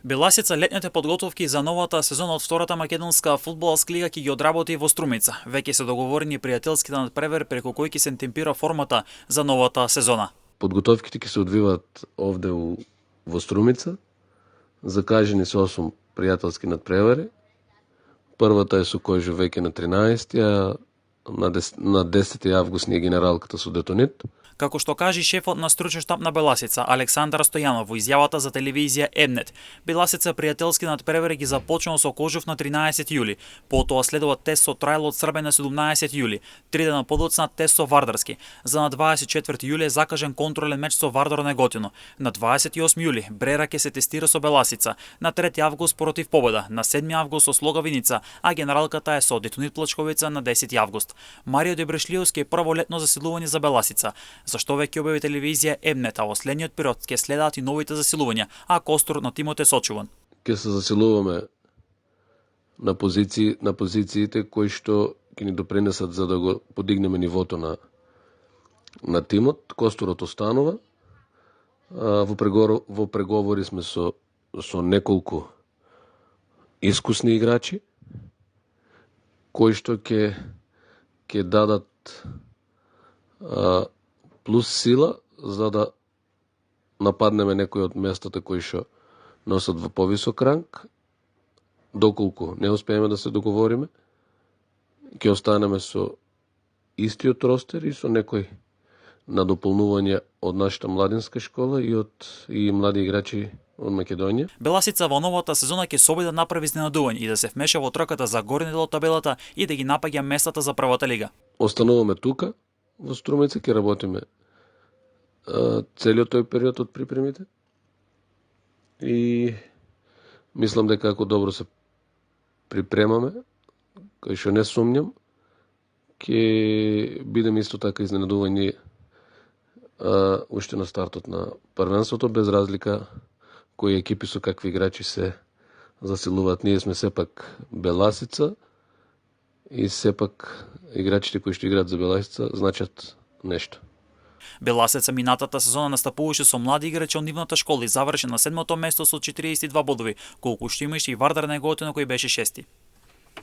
Беласица летните подготовки за новата сезона од втората македонска фудбалска лига ќе ги одработи во Струмица. Веќе се договорени пријателските надпревер преку кои ќе се темпира формата за новата сезона. Подготовките ќе се одвиваат овде во Струмица. Закажени се 8 пријателски надпревари. Првата е со Којжо веќе на 13, а на 10 август ни е генералката со Детонит. Како што кажи шефот на стручен штаб на Беласица, Александар Стојанов, во изјавата за телевизија Емнет, Беласица пријателски надпревери ги започнал со Кожув на 13 јули, потоа следува тест со Трајло од Србија на 17 јули, 3 дена подоцна тест со Вардарски. За на 24 јули е закажен контролен меч со Вардар Неготино. На 28 јули Брера ќе се тестира со Беласица, на 3 август против Победа, на 7 август со Слога Виница, а генералката е со Детонит Плачковица на 10 август. Марио Дебрешлиевски е прво летно засилување за Беласица, зашто веќе објави телевизија Емнет, а во следниот период ќе следат и новите засилувања, а костур на тимот е сочуван. Ќе се засилуваме на позициите кои што ќе ни допринесат за да го подигнеме нивото на тимот. Костурот останува. Во преговори сме со неколку искусни играчи кои што ќе дадат плюс сила за да нападнеме некои од местата кои што носат во повисок ранг. Доколку не успееме да се договориме, ќе останеме со истиот ростер и со некои надополнување од нашата младинска школа и млади играчи од Македонија. Беласица во новата сезона ќе се обиде да направи изненадување и да се вмеша во трката за горни дел од табелата и да ги напаѓа местата за првата лига. Остануваме тука во Струмица, ќе работиме целиот тој период од припремите и мислам дека ако добро се припремаме, кај што не сумњам, ќе бидеме исто така изненадување уште на стартот на првенството, без разлика кои екипи со какви играчи се засилуваат. Ние сме сепак Беласица и сепак играчите кои што играат за Беласица значат нешто. Беласица минатата сезона настапуваше со млади играчи од нивната школа и заврши на 7-то место со 42 бодови, колку што имаше и Вардар Неготино кој беше 6.